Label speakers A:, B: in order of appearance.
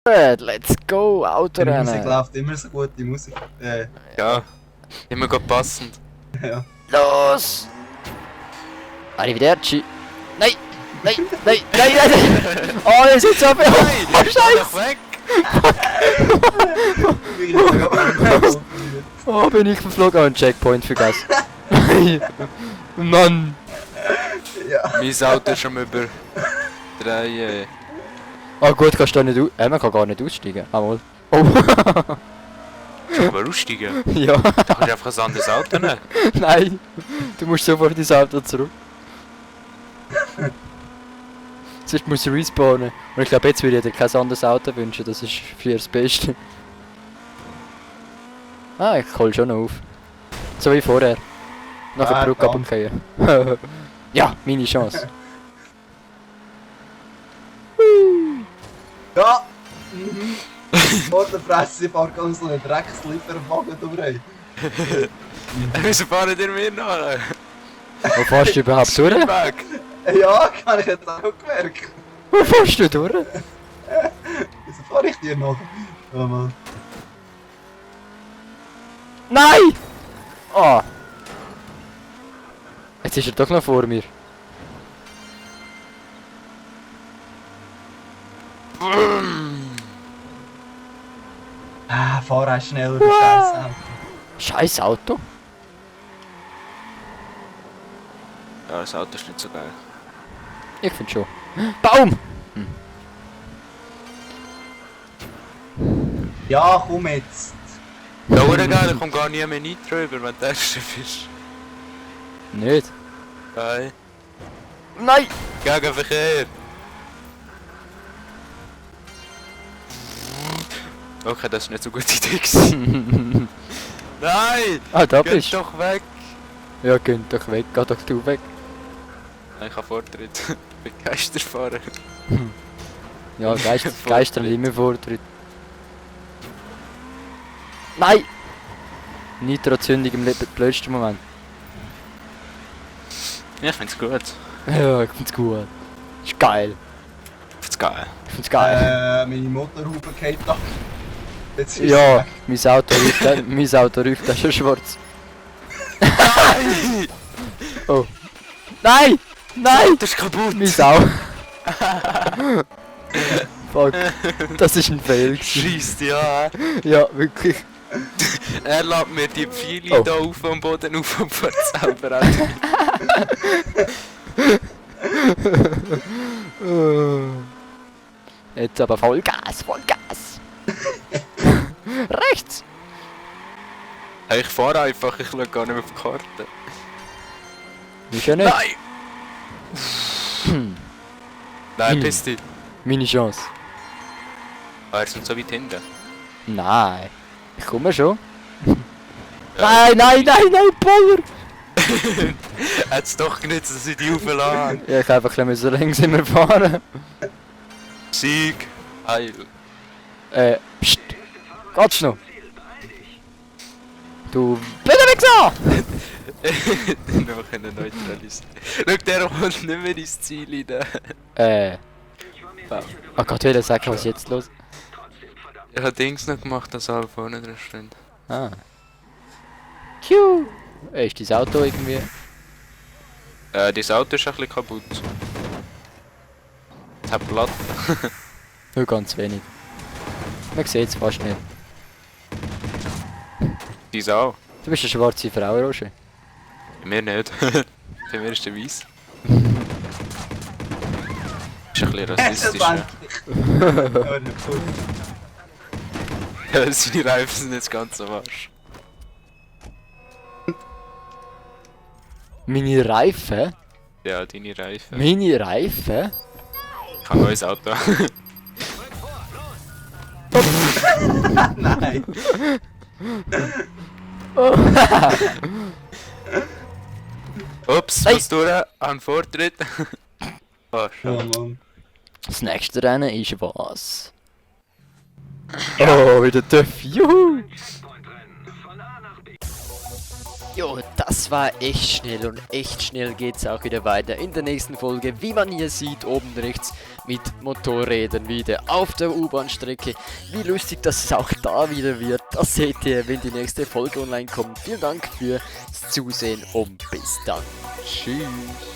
A: Let's go,
B: Die Musik
A: Autorennen.
B: läuft immer so gut, die Musik.
C: Ja, immer gut passend.
B: Ja.
A: Los! Arrivederci. Nein! Nein! Nein! Nein! Nein! Oh, ihr seid so viel! Oh, Scheiße!
C: weg!
A: Oh, bin ich verflogen. Oh, ein Checkpoint vergessen. Nein! Mann!
B: Ja.
C: Mein Auto ist schon über 3.
A: Oh gut, kannst du da nicht man kann gar nicht aussteigen. Einmal. Oh!
C: Schon mal aussteigen?
A: Ja.
C: Da kannst du einfach ein anderes Auto nehmen.
A: Nein! Du musst sofort ins Auto zurück. Sonst muss ich respawnen. Und ich glaube, jetzt würde ich dir kein anderes Auto wünschen. Das ist für das Beste. Ah, ich hol schon noch auf. So wie vorher. Nach der Brücke
B: komm.
A: abgehen. Ja, meine Chance.
B: Ja! Mhm. Vor der Fresse fährt ganz so einen Dreckslieferwagen durch.
C: Wieso fahren ihr mir nach?
A: Wo fährst du überhaupt durch?
C: Weg!
B: Ja, kann ich jetzt auch gemerkt.
A: Wo fährst du durch?
B: Wieso fahre ich dir noch? Oh Mann.
A: Nein! Oh! Jetzt ist er doch noch vor mir.
B: Ah, fahr auch schneller, du Scheiße.
A: Scheiß Auto.
C: Ja, das Auto ist nicht so geil.
A: Ich finde schon. Baum!
B: Ja, komm jetzt.
C: Da oben geil, ich komm gar nie mehr nicht drüber, wenn du erste bist.
A: Nicht?
C: Nein.
A: Nein!
C: Gegenverkehr! Okay, das ist nicht so eine gute Idee gewesen. Nein!
A: Ah, da
C: Geh
A: bist du.
C: doch weg!
A: Ja, geh doch weg, geh doch du weg.
C: Nein, ich habe Vortritt. Ich bin Geisterfahrer.
A: Ja, Geister haben immer Vortritt. Nein! Nitrozündung im blödsten Moment.
C: Ja, ich find's gut.
A: Ja, ich find's gut. Ist geil.
C: Ich find's geil.
A: Ich find's geil.
B: Meine Motorhaube geht ab. Jetzt ist
A: Ja, mein Auto riecht auch schon schwarz. Oh. Nein! Nein!
C: Das ist kaputt!
A: Mein Auto. Fuck. Das ist ein Fail.
C: Scheisst, ja.
A: Ja, wirklich.
C: Er lässt mir die Pfeile da auf am Boden auf und fährt selber an.
A: Jetzt aber Vollgas, Vollgas. Rechts.
C: Hey, ich fahre einfach, ich schaue gar nicht mehr auf die Karte.
A: Ist ja nicht.
C: Nein! Nein, piss dich.
A: Meine Chance.
C: Ah, er sind so weit hinten.
A: Nein. Ich komme schon. Nein, Poller!
C: Hat's doch genützt, dass ich die aufladen.
A: Ja, ich einfach ein bisschen langsamer fahren.
C: Sieg! Heil!
A: Psst. Geht's noch? Du Wichser!
C: Noch einen neutralisieren. Schau, der kommt nicht mehr ins Ziel rein.
A: Oh Gott, will sagen, was ist jetzt los?
C: Ich habe Dings noch gemacht, dass alle vorne drin stehen.
A: Ah. Q. Ist das Auto irgendwie?
C: Das Auto ist ein bisschen kaputt. Es hat Platten.
A: Nur ganz wenig. Man sieht es fast nicht.
C: Dies auch.
A: Du bist eine schwarze Frau, Roger.
C: Bei mir nicht. Bei mir ist der weiß. Ist ein bisschen rassistisch. Ja, seine Reifen sind jetzt ganz am Arsch.
A: Meine Reifen?
C: Ja, deine Reifen.
A: Meine Reifen?
C: Ich habe ein neues Auto.
B: Nein.
C: Ups,
A: Hey.
C: was durch? Ein Vortritt. Oh,
B: Oh
C: schade.
B: Mann.
A: Das nächste Rennen ist was? Oh, wieder TÜV. Juhu! Jo, das war echt schnell und echt schnell geht's auch wieder weiter in der nächsten Folge, wie man hier sieht, oben rechts mit Motorrädern wieder auf der U-Bahn-Strecke. Wie lustig das auch da wieder wird, das seht ihr, wenn die nächste Folge online kommt. Vielen Dank fürs Zusehen und bis dann. Tschüss.